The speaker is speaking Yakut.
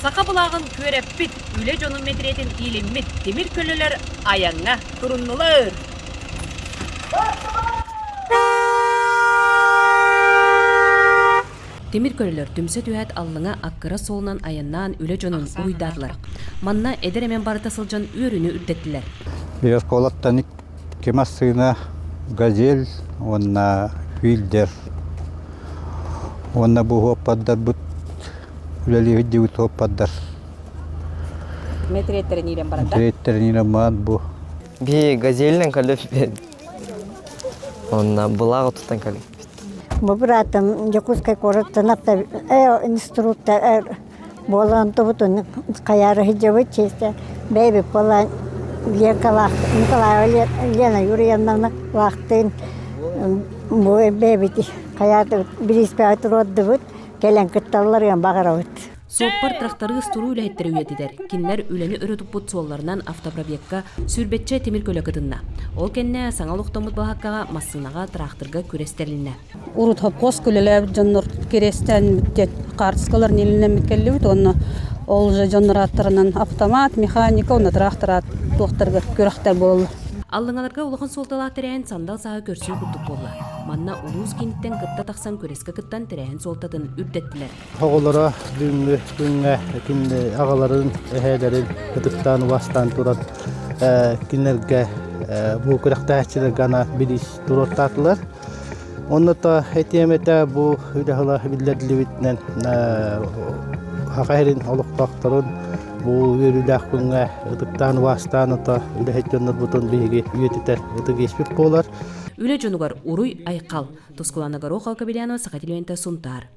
Саха былааҕын күөрэппит, үлэ дьонун мэтириэтин иилиммит тимир көлөлөр айаҥҥа туруннулар. Тимир көлөлөр түмсэ түһээт Аллыҥа аккыра суолунан айаннаан үлэ дьонун уһуйдаатылар. Манна эдэр эмэн барыта сылдьан үөрүүнү үрдэттилэр. Биир оскуолаттан икки массыына «Газель» уонна «Фильдер» уонна бу уоппардарбыт үлэлиэбит диэбит уоппардар. Мэтириэттэрин иилэн баран да? Мэтириэттэрин иилэн баран бу. Биһи «Газелинэн» кэлэппит. Онно былааҕы тутан кэлбиппит. Бу быраатым Дьокуускай куораттан инструктор буолан тубутун хайаары сылдьабыт чиэстэ бэйэбит буолан Ленкалаах Николаева Лена Юрьевна лаахтыын бу бэйэбит хайаатыбыт бирииспэҕэ туруордубут кэлэн кытталларыгар баҕарабыт. Суоппар тракторист туруу үлэһиттэрэ үйэтитэр. Кинилэр үлэни өрө туппут суолларынан автопробекка сүүрбэччэ тимир көлө кытынна. Ол кэннэ саҥа олохтоммут балаһаккаҕа массыынаҕа, тракторга күрэс тэрилиннэ. Урут хопкуос үлэлээбит дьоннор кириэстээн диэн хаартыскалар нилинэммит кэллибит уонна ол же дьоннор ааттарынан автомат, механика уонна трактор туохтарга күрэхтэр буолаллар. Аллыҥаларга улахан суолталаах тэрээһин сандал сааһы көрсүү курдук буолла. Манна улуус кииниттэн кытта тахсан күрэскэ кыттан тэрээһин суолтатын үрдэттилэр. Оҕолоро бүгүҥҥү күҥҥэ кинилэр аҕаларын, эһээлэрин ытыктаан, убастаан туран кинилэргэ бу күрэхтэһээччилэргэ анаан бириис туруортаатылар. Онно то этиэм этэ бу үлэ ыла биллэриллибитинэн Саха сирин олохтоохторун бу үөрүүлээх күҥҥэ ытыктаан, убаастаан ото үлэһит дьоннорбутун биһиги үйэтитэр ытык иэспит буолар. Үлэ дьонугар уруй-айхал! Тускулана Горохова Кобельянова, Саха телевидениета, Сунтаар.